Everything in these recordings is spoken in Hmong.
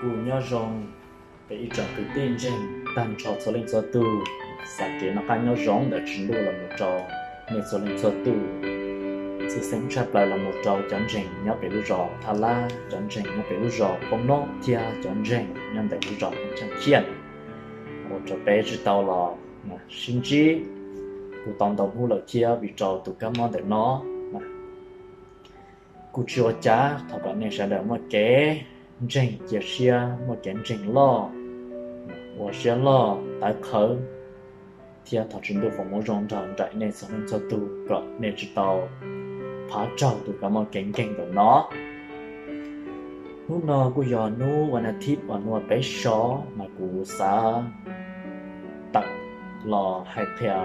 Kuv nyob zoo peb ib tsoom kwv tij ntseeg tag nrho txhua leej txhua tus, xav kev noj qab nyob zoo ntawm Tswv Ntuj los mus rau nej txhua leej txhua tus. Tshwj xeeb tshaj plaws los mus rau cov ntseeg nyob pem lub zos Thaj Lab, cov ntseeg nyob pem lub zos Poob Nob thiab cov ntseeg nyob ntawm lub zos Poob Tsheej Khiaj, ua rau peb tsis tau los sib ntsib. Kuv tau ntau hnub lawm thiab vim rau tus kab mob ntawm no. Kuv tsis ua cas, thov kom nej sawv daws muaj kev ntseeg cia siab, muaj kev ntseeg loj, ua siab loj tawv qhawv, thiab thov Tswv Ntuj foom hmoov zoo nrog nraim nej txhua leej txhua tus kom nej tsis tau phav raug tus kab mob kev nkeeg ntawm no. Hnub no kuj yog hnub vas a thiv uas hnub peb sov, mas kuv xav tawm los hais qhia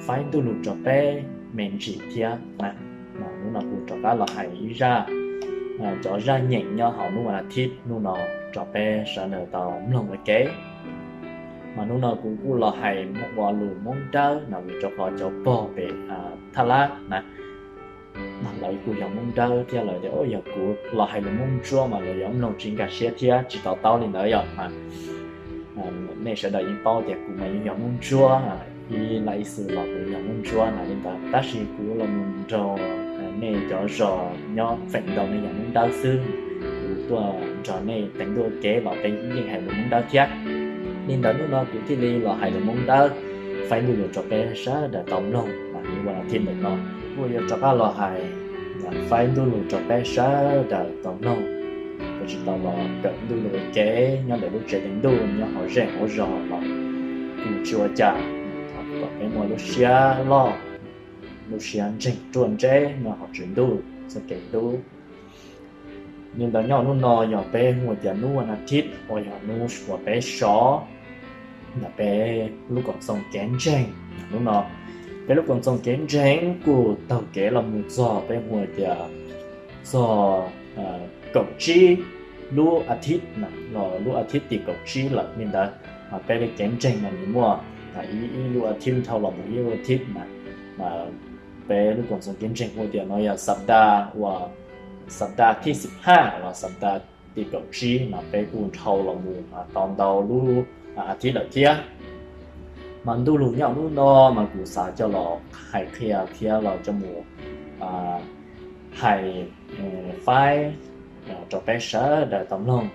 faib ntuj lug rau peb me ntsis thiab na. Hnub no kuv rov qab los hais ib zaj, cov zaj nyeem nyob hauv hnub vas a thiv hnub no rau peb sawv daws tau mloog ua ke. Mas hnub no kuv kuj los hais ua lus Hmoob Dawb no vim rau qhov cov pog pem Thaj Lab na, lawv kuj yog Hmoob Dawb thiab lawv tias yog kuv los hais lus Hmoob Ntsuab mas lawv yuav mloog tsis nkag siab thiab tsis to taub li ntawd yom. Nej sawv daws yeej paub tias kuv mas yeej yog Hmoob Ntsuab, ib laj ib xwm los kuv yog Hmoob Ntsuab na li ntawd, tab sis kuv los mus nrog nej cov zos nyob feem ntau nej yog Hmoob Dawb xwb. Kuv tuaj nrog nej teev ntuj kev los peb yeej hais lus Hmoob Dawb thiab. Li ntawd hnub no kuv thiaj li los hais lus Hmoob Dawb faib ntuj lug rau peb sawv daws tau mloog mas hnub vas a thiv ntawm no. Kuv yuav rov qab los hais faib ntuj lug rau peb sawv daws tau mloog. Kuv tsis tau los kawm ntuj lug ua ke nyob ntawm lub tsev teev ntuj nyob hauv zej hauv zos los kuj tsis ua cas, thov kom peb muaj lub siab loj, lub siab ntseeg ruaj ntseb nyob hauv Tswv Ntuj txoj kev hlub. Li ntawd nyob hnub no yog peb hu tias hnub vas a thiv uas yog hnub uas peb sov ntawm peb lub koom txoos kev ntseeg. Hnub no peb lub koom txoos kev ntseeg kuj taug kev los mus txog peb hu tias txog kaum tsib lub a thiv, los lub a thiv tim kaum tsib lawm li ntawd. Mas peb lub kev ntseeg no nws muaj ib lub a thiv dhau los mus ib lub a thiv mas, mas peb lub koom txoos kev ntseeg hu tias no yog xab da uas xab da thib xib haj los xab da tim kaum tsib mas peb kuj dhau los mus tau ntau lub a thiv lawm thiab. Mas ntuj lug nyob hnub no mas kuv xav coj los hais qhia thiab los coj mus hais faib rau peb sawv daws tau mloog.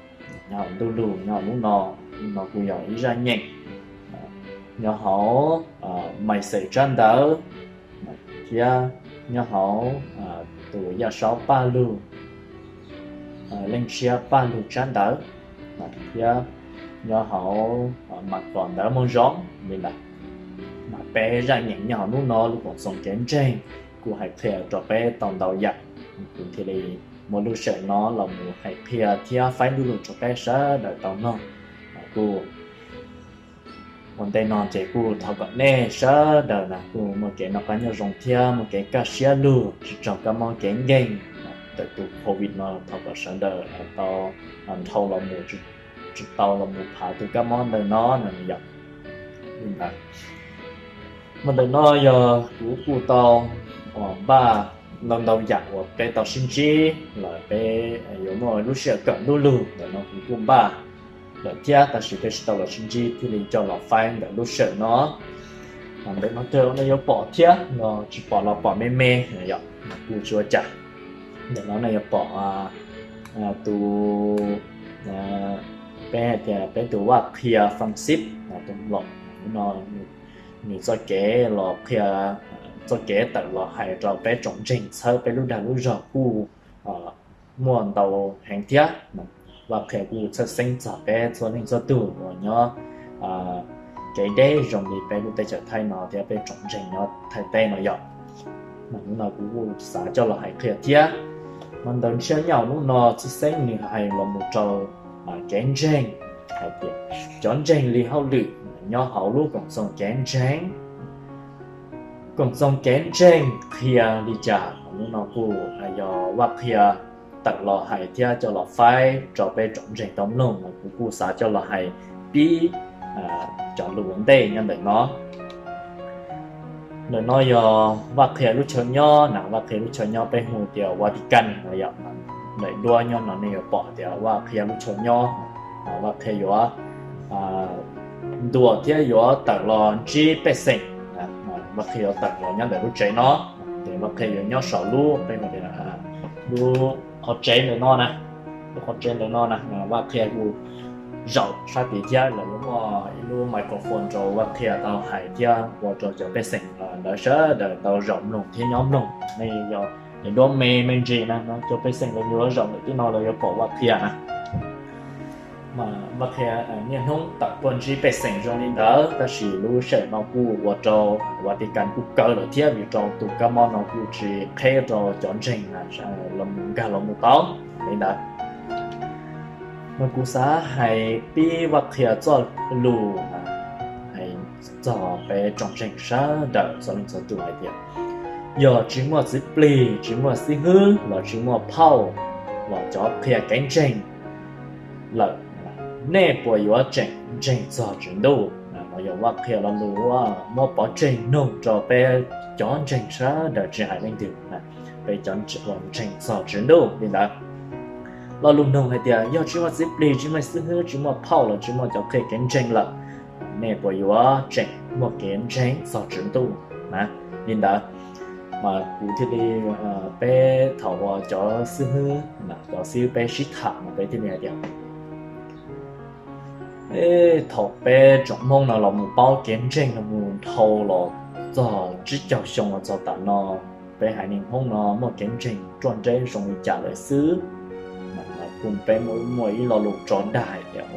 Nyob ntuj lug nyob hnub no, hnub no kuj yog ib zaj nyeem nyob hauv Maiv Xes tsab ntawv thiab nyob hauv tus Yaj Saub Paj Lug, Leej Ntshiab Paj Lug tsab ntawv thiab nyob hauv Mas Kom ntawv Moo Zoo li ntawd. Mas peb zaj nyeem nyob hauv hnub no lub koom txoos kev ntseeg kuj hais qhia rau peb tau ntau yam. Kuv thiaj li muaj lub sij hawm no los mus hais qhia thiab faib ntuj lug rau peb sawv daws tau mloog. Kuj ua ntej no ces kuj thov kom nej sawv daws na kuj muaj kev noj qab nyob zoo thiab muaj kev kaj siab lug tsis raug kab mob kev nkeeg ntawm tus covid no, thov kom sawv daws tau nrhau los mus, tsis tau los mus phav tus kab mob ntawm no no yom. Li ntawd, mas ntawm no yog kuv kuj tau npaj ntau ntau yam uas peb tau sib ntsib los peb yuav muaj lub sij hawm kawm ntuj lug ntawm no kuv kuj npaj lawm thiab tab sis peb tsis tau los sib ntsib thiaj li coj los faib ntawm lub sij hawm no. Ntawm no kawg no yuav pom thiab no tsis pom los pom me me yom, kuj tsis ua cas. Ntawm no nej yuav pom tus, peb hais tias peb tus Vaj Qhia Francis tus nplaum no, nws txoj kev los qhia, txoj kev tawm los hais rau peb tsoom ntseeg txhawb peb lub dag lub zog kuj muaj ntau heev thiab. Vaj Qhia kuj txhawj xeeb txog peb txhua leej txhua tug uas nyob kev deb zoo li peb lub teb chaws Thaib no thiab peb tsoom ntseeg nyob Thaib teb no yom. Mas hnub no kuv kuj xav coj los hais qhia thiab. Mas ntawm ntshiab nyob hnub no txhawj xeeb nws hais los mus rau kev ntseeg, hais tias cov ntseeg li hauj lwm nyob hauv lub koom txoos kev ntseeg. Koom txoos kev ntseeg qhia li cas, hnub no kuj yog Vaj Qhia tawm los hais thiab coj los faib rau peb tsoom ntseeg tau mloog, kuv kuj xav coj los hais pib cov lus ua ntej nyob ntawm no. Ntawm no yog Vaj Qhia lub chaw nyob na, Vaj Qhia lub chaw nyob peb hu tias Vatican no yom. Daim duab nyob no nej yuav pom tias Vaj Qhia lub chaw nyob. Vaj Qhia yuav ntuas thiab yuav tawm los ntsib pej xeem. Vaj Qhia yuav tawm los nyob ntawm lub tsev no, ces Vaj Qhia yuav nyob saum lub lub qhov tsev ntawm no na, lub qhov tsev ntawm no na. Vaj Qhia kuj zaum sab tid thiab lawv yuav muaj ib lub microphone rau Vaj Qhia tau hais thiab ua rau cov pej xeem lawv sawv daws tau zaum mloog thiab nyob mloog. Nej yog duab me me ntsis na, cov pej xeem lawv yuav zaum ntawm tib no lawv yuav pom Vaj Qhia na. Vaj Qhia niaj hnub tawm tuaj ntsib pej xeem zoo li ntawd, tab sis lub sij hawm no kuj ua rau Vatican kuj kaw lawm thiab, vim rau tus kab mob no kuj tsis qheb rau cov ntseeg los nkag los mus tau li ntawd. Mas kuv xav hais pib Vaj Qhia txoj lus hais txog peb tsoom ntseeg sawv daws txhua leej txhua tus hais tias, yog tsis muaj txiv plig, tsis muaj xib hwb los tsis muaj phauj los cov qhia kev ntseeg lawm, nej puas yuav tseem ntseeg txog Tswv Ntuj? Yog Vaj Qhia lo lus muab pov tseg noog rau peb cov ntseeg sawv daws tsis hais leej twg, peb cov uas ntseeg txog Tswv Ntuj li ntawd. Lo lus noog hais tias yog tsis muaj txiv plig, tsis muaj xib hwb, tsis muaj phauj los tsis muaj cov qhia kev ntseeg lawm, nej puas yuav tseem muaj kev ntseeg txog Tswv Ntuj na? Li ntawd mas kuv thiaj li, peb thaum uas cov xib hwb, cov xib hwb peb sib tham mas peb thiaj li hais tias, thaum peb tsoom Hmoob no los mus paub kev ntseeg los mus dhau los txog tsib caug xyoo los txog tam no, peb haiv neeg Hmoob no muaj kev ntseeg ruaj nreb zoo li cas lawm xwb. Kuj peb muaj ib lo lus tso dag hais tias,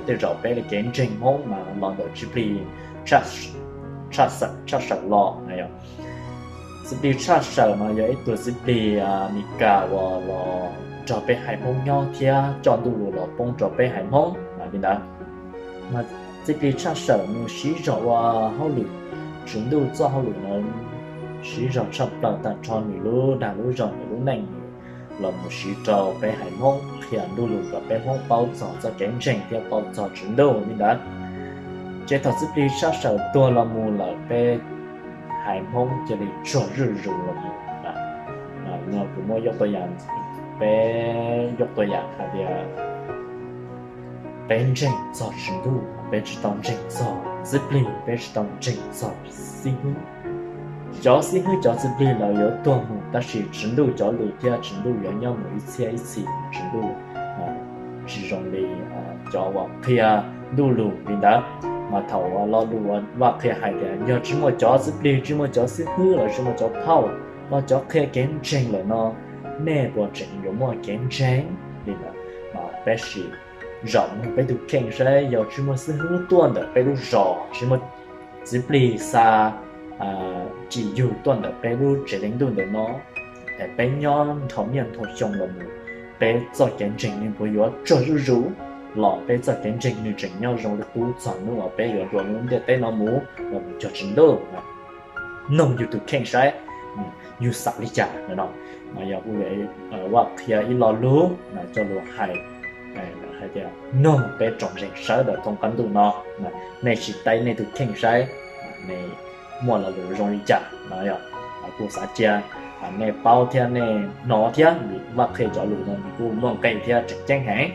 tej zaum peb li kev ntseeg Hmoob mas los ntawm txiv plig tshaj sawm los. Txiv plig tshaj sawm mas yog ib tug txiv plig Mes Kas uas los nrog peb haiv Hmoob nyob thiab coj Ntuj Lus los poob rau peb haiv Hmoob li ntawd. Mas txiv plig tshaj sawm nws siv zog ua hauj lwm Tswv Ntuj txoj hauj lwm no siv zog tshaj plaws tag nrho nws lub dag lub zog, nws lub neej nws los mus siv rau peb haiv Hmoob qhia Ntuj Lus kom peb Hmoob paub txog txoj kev ntseeg thiab paub txog Tswv Ntuj li ntawd. Ces thaum txiv plig tshaj sawm tuag los mus lawm peb haiv Hmoob cia li tsuag zuj zus los mus. No kuv muab yuav tua yam, peb yuav tua yam hais tias peb ntseeg txog Tswv Ntuj, peb tsis tau ntseeg txog txiv plig, peb tsis tau ntseeg txog xib hwb. Cov xib hwb cov txiv plig lawv yuav tuag mus tab sis Tswv Ntuj cov lus thiab Tswv Ntuj yuav nyob mus ib txhiab ib txhis. Tswv Ntuj tsis zoo li cov uas qhia Ntuj Lus li ntawd. Mas thaum uas lo lus uas Vaj Qhia hais tias yog tsis muaj cov txiv plig, tsis muaj cov xib hwb los tsis muaj cov phauj los cov qhia kev ntseeg lawm no, nej puas tseem yuav muaj kev ntseeg li ntawd? Mas peb sim zaum mus peb tus kheej saib, yog tsis muaj xib hwb tuaj ntawm peb lub zos, tsis muaj txiv plig xa tsim yug tuaj ntawm peb lub tsev leej ntuj ntawm no, es peb nyob nrho niaj nrho xyoo los mus, peb txoj kev ntseeg nws puas yuav tsuag zuj zus los peb txoj kev ntseeg nws tseem nyob zoo li qub txog hnub uas peb yuav dua lub ntiaj teb no mus los mus cog Tswv Ntuj? Noog yus tus kheej saib yus xav li cas no. Mas yog kuv yuav Vaj Qhia ib lo lus coj lus hais hais tias noog peb tsoom ntseeg sawv daws thoob qab ntuj no, nej sim teeb nej tus kheej saib, nej muaj lo lus zoo li cas no. Yog kuv xav cia nej paub thiab nej hnov thiab, vim Vaj Qhia cov lus no nws kuj muaj nqe thiab tseem ceeb heev.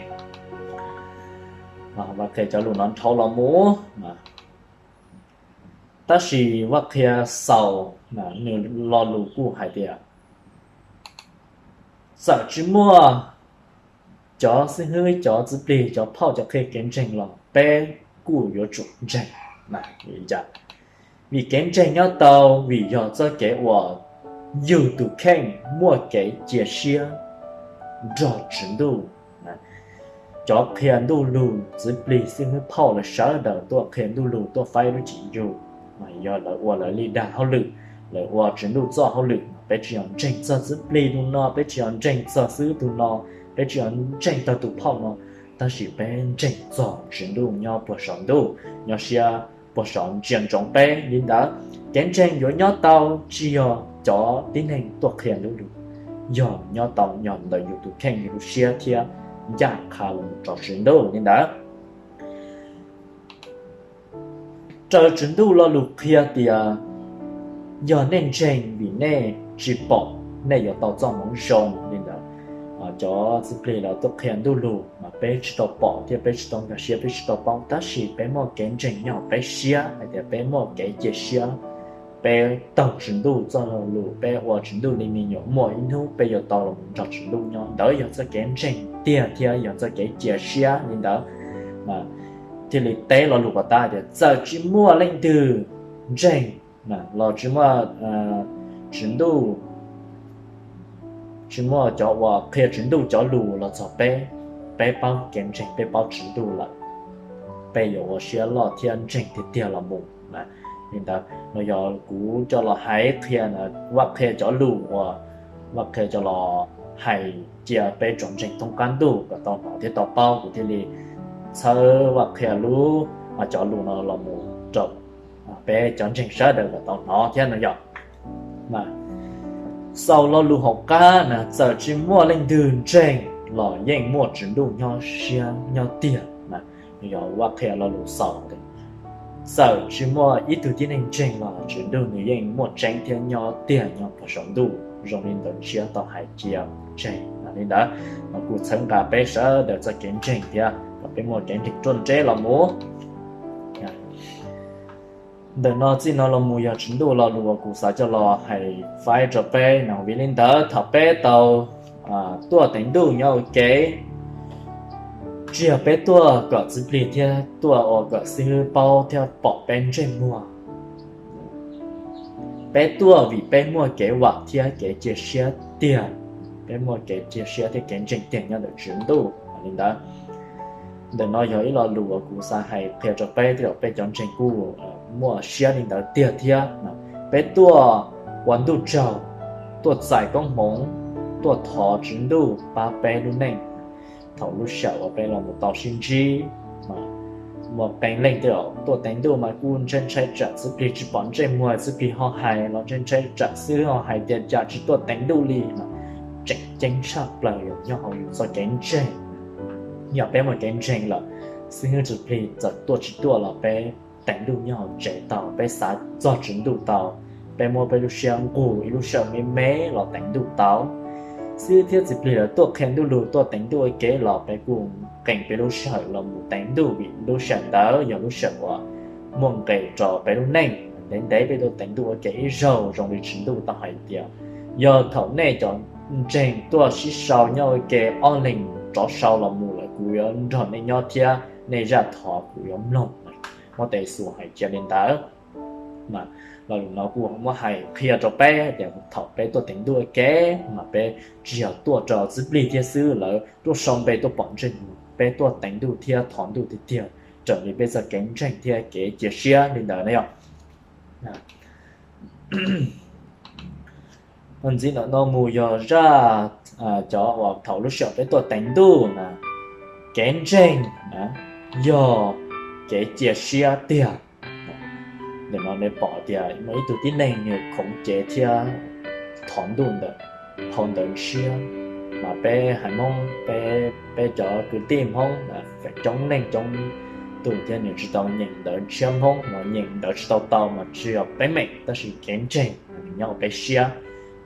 Vaj Qhia cov lus no dhau los mus, tab sis Vaj Qhia xaus nws lo lus kuj hais tias txawm tsis muaj cov xib hwb, cov txiv plig, cov phauj, cov qhia kev ntseeg los peb kuj yuav tsum ntseeg. Vim kev ntseeg nyob tau vim yog txoj kev uas yus tus kheej muaj kev cia siab nrog Tswv Ntuj. Cov qhia Ntuj Lus, txiv plig, xib hwb, phauj lawv sawv daws tuaj qhia Ntuj Lus, tuaj faib lub cim yug, mas yog lawv ua lawv li dag hauj lwm, lawv ua Tswv Ntuj txoj hauj lwm. Peb tsis yog ntseeg txog txiv plig tus no, peb tsis yog ntseeg txog xib hwb tus no, peb tsis yog ntseeg txog tus phauj no, tab sis peb ntseeg txog Tswv Ntuj nyob puag saum ntuj, nyob siab puag saum ntsia ntsoov peb. Li ntawd, kev ntseeg yuav nyob tau tsis yog cov tib neeg tuaj qhia Ntuj Lus, yog nyob tau yog ntawm yus tus kheej, yus lub siab thiab ncaj qha los rau Tswv Ntuj. Li ntawd, raws Tswv Ntuj lo lus qhia tias yog nej ntseeg vim nej tsis pom, nej yuav tau txoj hmoov zoo. Li ntawd, cov txiv plig lawv tuaj qhia Ntuj Lus mas peb tsis tau pom thiab peb tsis tau nkag siab, peb tsis tau paub, tab sis peb muaj kev ntseeg nyob hauv peb siab hais tias peb muaj kev cia siab, peb taug Tswv Ntuj txoj lus, peb ua Tswv Ntuj li me nyuam, muaj ib hnub peb yuav tau los nrog Tswv Ntuj nyob. Ntawd yog txoj kev ntseeg tiag thiab yog txoj kev cia siab li ntawd. Thiaj li teb lo lus kom tas tias txawm tsis muaj leej twg ntseeg los tsis muaj Tswv Ntuj, tsis muaj cov uas qhia Tswv Ntuj cov lus los txog peb, peb paub kev ntseeg, peb paub Tswv Ntuj lawm, peb yuav ua siab loj thiab ntseeg tiag tiag los mus. Li ntawd no yog kuv coj los hais qhia, Vaj Qhia cov lus uas Vaj Qhia coj los hais cia peb tsoom ntseeg thoob qab ntuj kom tau hnov thiab tau paub, kuv thiaj li txhawb Vaj Qhia lub, cov lus no los mus rau peb cov ntseeg sawv daws kom tau hnov thiab no yog. Xaus lo lus hauv qab na, txawm tsis muaj leej twg ntseeg los yeej muaj Tswv Ntuj nyob siab nyob tiag. Yog Vaj Qhia lo lus xaus, txawm tsis muaj ib tug tib neeg ntseeg los Tswv Ntuj nws yeej muaj tseeb thiab nyob tiag nyob puag saum ntuj zoo li ntawd ntshiab tau hais cia ntseeg li ntawd. Mas kuv txhawb nqa peb sawv daws txoj kev ntseeg thiab kom peb muaj kev ntseeg ruaj ntseb los mus. Ntawm no txij no los mus yog Tswv Ntuj lo lus uas kuv xav coj los hais faib rau peb no. Vim li ntawd thaum peb tau tuaj teev ntuj nyob ua ke, tsis yog peb tuaj kom txiv plig thiab tuaj ua kom xib hwb paub thiab pom peb ntsej muag. Peb tuaj vim peb muaj kev vam thiab kev cia siab tiag, peb muaj kev cia siab thiab kev ntseeg tiag nyob ntawm Tswv Ntuj li ntawd. Ntawm no yog ib lo lus uas kuv xav hais qhia rau peb, tej zaum peb cov ntseeg kuj muaj siab li ntawd tiag thiab. Peb tuaj ua ntuj tsaug, tuaj txais koob hmoov, tuaj thov Tswv Ntuj pab peb lub neej. Thaum lub sij hawm uas peb los mus tau sib ntsib, muaj qee leej twg tuaj teev ntuj mas kuj ntshai ntshai tsam xib plig tsis pom ntsej muag, xib plig ho hais los ntshai ntshai tsam xib hwb ho hais tias cas tsis tuaj teev ntuj li no. Tseem ceeb tshaj plaws yog nyob hauv yus txoj kev ntseeg. Yog peb muaj kev ntseeg lawm, xib hwb tsis plig txawm tuaj tsis tuaj los peb teev ntuj nyob hauv tsev tau, peb xav txog Tswv Ntuj tau, peb muab peb lub siab nqug ib lub sij hawm me me los teev ntuj tau. Xib hwb thiab txiv plig lawv tuaj qhia ntuj lus tuaj teev ntuj ua ke los peb kuj qee peb lub sij hawm los mus teev ntuj vim lub sij hawm ntawd yog lub sij hawm uas muaj nqis rau peb lub neej. Ntev ntev peb tuaj teev ntuj ua ke ib zaug zoo li Tswv Ntuj tau hais tias yog thaum nej cov ntseeg tuaj sib sau nyob ua ke ob leeg rov sau los mus lawm kuv yuav nrog nej nyob thiab nej zaj thov kuv yuav mloog. Muab tes xus hais cia li ntawd. Mas lo lus no kuj muab hais qhia rau peb tias thaum peb tuaj teev ntuj ua ke mas peb tsis yog tuaj rau xib plig thiab xib hwb lawv tuaj sau npe tuaj pom ntsej muag, peb tuaj teev ntuj thiab thov ntuj tiag tiag raws li peb txoj kev ntseeg thiab kev cia siab li ntawd na yog. Ntxiv ntawm no mus yog zaj cov uas thaum lub sij hawm peb tuaj teev ntuj na, kev ntseeg na yog kev cia siab tiag. Ntawm no nej pom tias muaj ib tug tib neeg nws khoov cev thiab thov ntuj ntawm hauv ntawv ntshiab. Mas peb haiv Hmoob, peb cov kwv tij Hmoob feem coob leej coob tus thiab nws tsis tau nyeem ntawv ntshiab Hmoob, nyeem ntawv tsis tau tau mas tsis yog peb meem, tab sis kev ntseeg nws nyob hauv peb siab.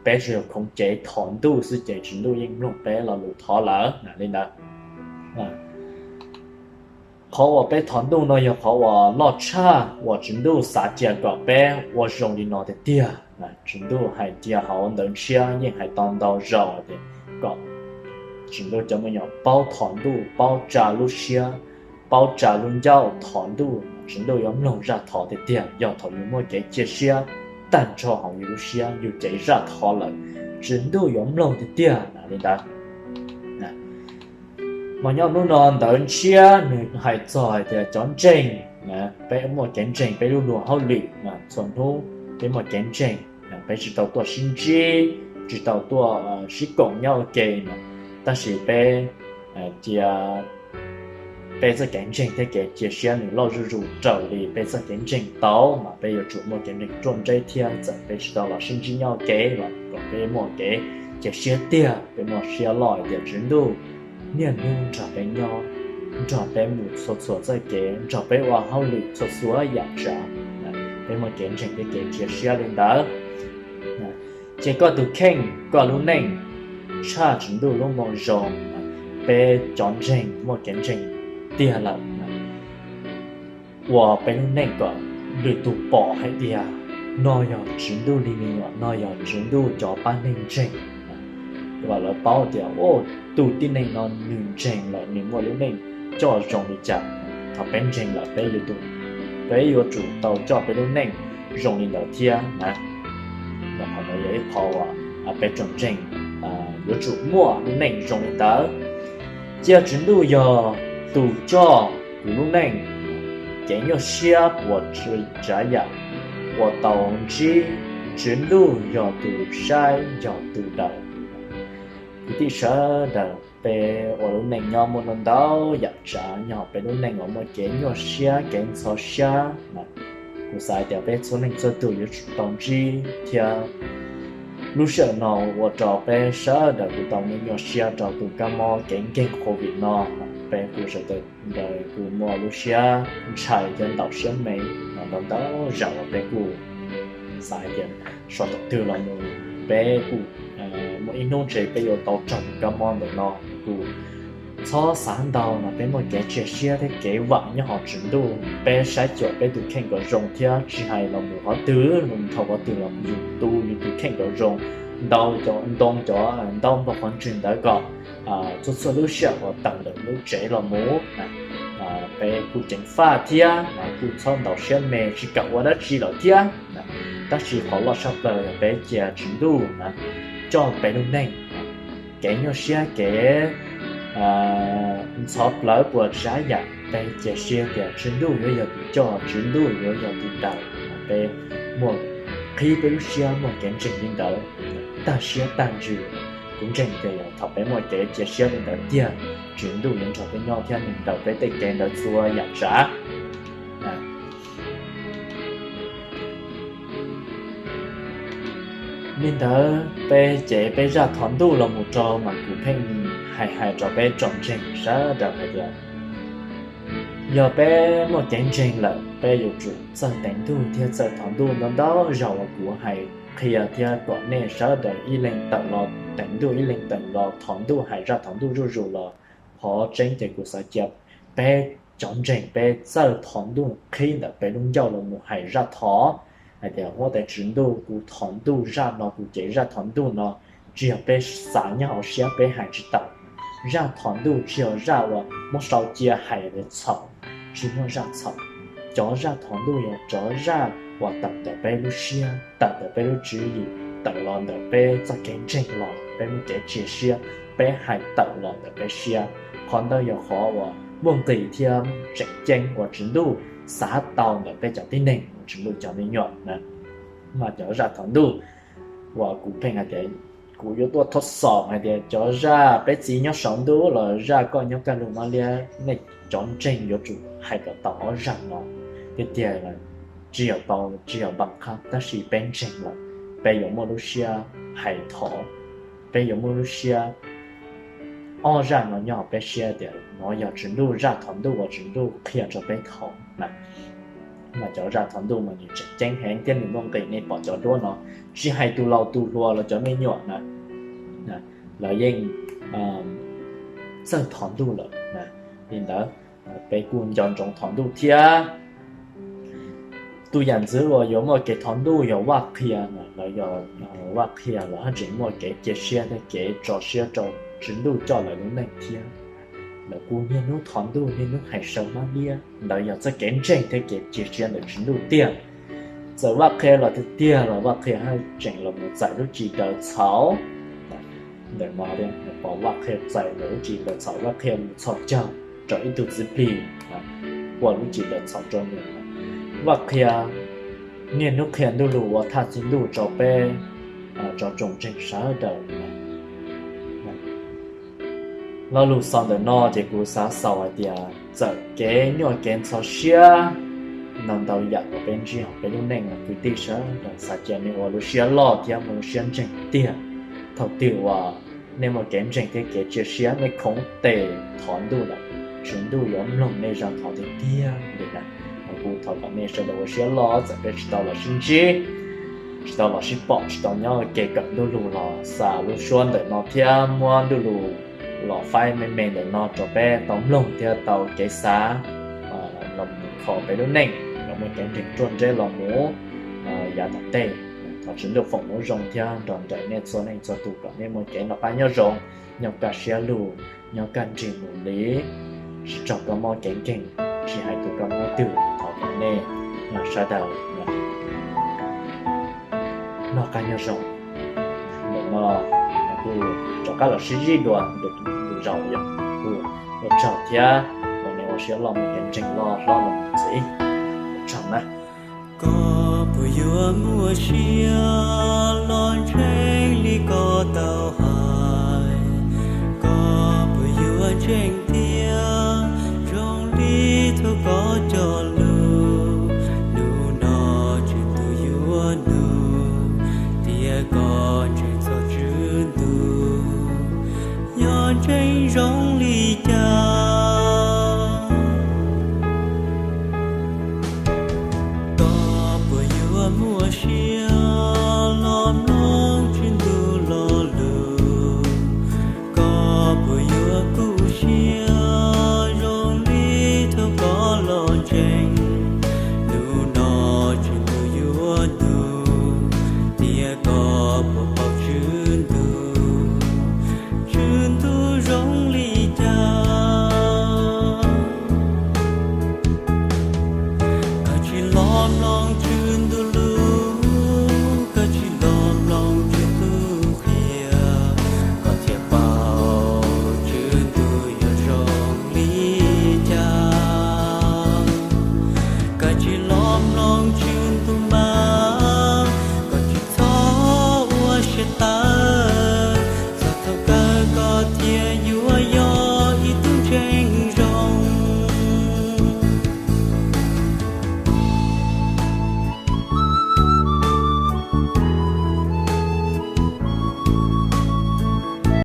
Peb tsuas yog khoov cev thov ntuj xwb ces Tswv Ntuj yeej mloog peb lo lus thov lawm li ntawd. Qhov uas peb thov ntuj no yog qhov uas loj tshaj uas Tswv Ntuj xav cia kom peb ua zoo li no tiag tiag. Tswv Ntuj hais cia hauv ntawv ntshiab yeej hais tau ntau zaus tias kom Tswv Ntuj cov me nyuam paub thov ntuj, paub tsa lub siab, paub tsa lub ncauj thov ntuj. Tswv Ntuj yuav mloog zaj thov tiag tiag yog thaum yus muaj kev cia siab tag nrho hauv yus lub siab, yus cev zaj thov lawm, Tswv Ntuj yuav mloog tiag tiag li ntawd. Mas nyob hnub no ntawv ntshiab nws hais txog hais tias cov ntseeg, peb muaj kev ntseeg peb lub luag hauj lwm, txhua hnub peb muaj kev ntseeg, peb tsis tau tuaj sib ntsib, tsis tau tuaj sib koom nyob ua ke, tab sis peb cia peb txoj kev ntseeg thiab kev cia siab nws loj zuj zus raws li peb txoj kev ntseeg tau, mas peb yuav tsum muaj kev ntseeg ruaj ntseb thiab txawm peb tsis tau los sib ntsib nyob ua ke los kom peb muaj kev cia siab tiag, peb muaj siab loj tias Tswv Ntuj niaj hnub nrog peb nyob, nrog peb mus txhua txhua txoj kev, nrog peb ua hauj lwm txhua txhua yam tsav. Peb muaj kev ntseeg thiab kev cia siab li ntawd, ces koj tus kheej, koj lub neej tshaj Tswv Ntuj lub moo zoo. peb cov ntseeg muaj kev ntseeg tiag lawm, ua peb lub neej kom lwm tus pom hais tias no yog Tswv Ntuj li me nyuam, no yog Tswv Ntuj cov pab neeg ntseeg. Kom lawv paub tias, o, tus tib neeg no nws ntseeg lawm, nws muaj lub neej coj zoo li cas. Thaum peb ntseeg lawm peb yuav tsum, peb yuav tsum tau coj peb lub neej zoo li ntawd thiab na. Qhov no yog ib qho uas peb tsoom ntseeg yuav tsum muaj lub neej zoo li ntawd. Cia Tswv Ntuj yog tus coj kuv lub neej, kev nyuaj siab puas tsav yam uas tau ntsib, Tswv Ntuj yog tus saib yog tus daws. Kwv tij sawv daws, peb ua lub neej nyob muaj ntau yam tsav, nyob hauv peb lub neej uas muaj kev nyuaj siab kev ntxhov siab. Kuv xav tias peb txhua leej txhua tus yuav tsum tau ntsib thiab. Lub sij hawm no ua rau peb sawv daws kuj tau me nyuaj siab rau tus kab mob kev nkeeg COVID no. Peb kuj sawv daws kuj muaj lub siab ntshai thiab ntau siab me ntau ntau zaus uas peb kuj xav hais tias so thaum twg los mus peb kuj muaj ib hnub ntshe peb yuav tau raug kab mob ntawm no. Kuj txhob xav ntau no, peb muaj kev cia siab thiab kev vam nyob hauv Tswv Ntuj. Peb saib xyuas peb tus kheej kom zoo thiab tsis hais los mus qhov twg, los mus dhau qhov twg los yus tu yus tus kheej kom zoo, ntau cov ntoo cov ntaub npog qhov ntswg ntawd kom txhua txhua lub sij hawm uas tawm ntawm lub tsev los mus peb kuj ceev faj thiab kuj txhob ntau siab me tsis kam ua dab tsi lawm thiab. Tab sis qhov loj tshaj plaws yog peb cia Tswv Ntuj coj peb lub neej. Kev nyuaj siab kev ntxhov plawv puas tsav yam, peb cia siab tias Tswv Ntuj yuav yog tus coj, Tswv Ntuj yuav yog tus daws. Peb muaj, qhib peb lub siab muaj kev ntseeg li ntawd tag siab tag ntsws. Kuv ntseeg tias yog thaum peb muaj kev cia siab li ntawd tiag, Tswv Ntuj yuav nrog peb nyob thiab nws daws peb tej kev ntawd txhua yam tsav. Li ntawd peb cev peb zaj thov ntuj los mus rau mas kuv pheej hais hais rau peb tsoom ntseeg sawv daws hais tias yog peb muaj kev ntseeg lawm peb yuav tsum txawj teev ntuj thiab txawj thov ntuj ntau ntau zaus uas kuv hais qhia thiab kom nej sawv daws ib leeg tawm los teev ntuj ib leeg tawm los thov ntuj hais zaj thov ntuj zuj zus los qhov tseeb ces kuv xav cia peb cov ntseeg peb txawj thov ntuj qhib ntawm peb lub ncauj los mus hais zaj thov hais tias huab tais Tswv Ntuj, kuv thov ntuj zaj no, kuv cev zaj thov ntuj no, tsis yog peb xav nyob hauv siab peb hais tsis tawm. Zaj thov ntuj tsis yog zaj uas muab sau cia hais li txhaum, tsis muaj zaj txhaum. Cov zaj thov ntuj yog cov zaj uas tawm ntawm peb lub siab, tawm ntawm peb lub tswv yim, tawm los ntawm peb txoj kev ntseeg los peb muaj kev cia siab, peb hais tawm los ntawm peb siab. Qhov ntawd yog qhov uas muaj nqis thiab tseem ceeb uas Tswv Ntuj xav tau ntawm peb cov tib neeg uas Tswv Ntuj cov me nyuam na. Mas cov zaj thov ntuj uas kuv pheej hais tias kuv yuav tuaj thov xom hais tias cov zaj peb txiv nyob saum ntuj los zaj koj nyob kaj lug mab liab, nej cov ntseeg yuav tsum hais kom tau ob zaj no. Tiag tiag tsis yog tau, tsis yog npam qhab, tab sis peb ntseeg lawm, peb yuav muaj lub siab hais thov, peb yuav muaj lub siab. Ob zaj no nyob hauv peb siab tias no yog Tswv Ntuj zaj thov ntuj uas Tswv Ntuj qhia rau peb thov na. Mas cov zaj thov ntuj mas nws tseem ceeb heev thiab nws muaj nqis, nej pom cov duab no, tsis hais tus laus tus hluas los cov me nyuam na, lawv yeej txawj thov ntuj lawm. Li ntawd peb kuj nco ntsoov thov ntuj thiab. Tus yam ntxwv uas yuav muaj kev thov ntuj yog Vaj Qhia, lawv yog Vaj Qhia lawv haj tseem muaj kev cia siab thiab kev tso siab rau Tswv Ntuj coj lawv lub neej thiab. Lawv kuj niaj hnub thov ntuj niaj hnub hais saw mab liab, ntawd yog txoj kev ntseeg thiab kev cia siab ntawm Tswv Ntuj tiag. Txawm Vaj Qhia los tiag tiag los Vaj Qhia haj tseem los mus txais lub cim daws txhaum. Ntawm no pom Vaj Qhia txais ntawm lub cim daws txhaum, Vaj Qhia mus txhos caug rau ib tug txiv plig ua lub cim daws txhaum rau nws. Vaj Qhia niaj hnub qhia ntuj lus ua thaj txi ntuj rau peb, rau tsoom ntseeg sawv daws. Lo lus xaus ntawm no ces kuv xav xaus hais tias txawm kev nyuaj kev ntxhov siab ntau ntau yam uas peb ntsib hauv peb lub neej los kwv tij sawv daws xav cia nej ua lub siab loj thiab muaj lub siab ntseeg tiag. Thaum twg uas nej muaj kev ntseeg thiab kev cia siab, nej khoov tes thov ntuj lawm, Tswv Ntuj yuav mloog nej zaj thov tiag tiag li na. Kuv thov kom nej sawv daws ua siab loj, txawm peb tsis tau los sib ntsib, tsis tau los sib pom, tsis tau nyob ua ke kawm ntuj lus los xa lub suab ntawm no thiab muab ntuj lus los faib me me ntawm no rau peb tau mloog thiab tau kev xav los mus kho peb lub neej kom muaj kev ntseeg ruaj nreb los mus yav tom ntej. Thov Tswv Ntuj foom hmoov zoo thiab nrog nraim nej txhua leej txhua tus kom nej muaj kev noj qab nyob zoo, nyob kaj siab lug, nyob kaj nrig mus li, sib raug kab mob kev nkeeg, tsis hais tus kab mob twg, thov kom nej sawv daws noj qab nyob zoo. Ntawm no kuj rov qab los sib ntsib dua lwm zaus, yog kuj ua tsaug thiab, ua nej ua siab loj, muaj kev ntseeg loj hlob los ntxiv, ua tsaug na. Koj puas yuav muaj siab los ntseeg li koj tau hais? Koj puas yuav ntseeg thiab zoo li thaum koj cog lus? Hnub no tseem tus yuav nug, tias koj ntseeg txog Tswv Ntuj, yog ntseeg zoo li cas?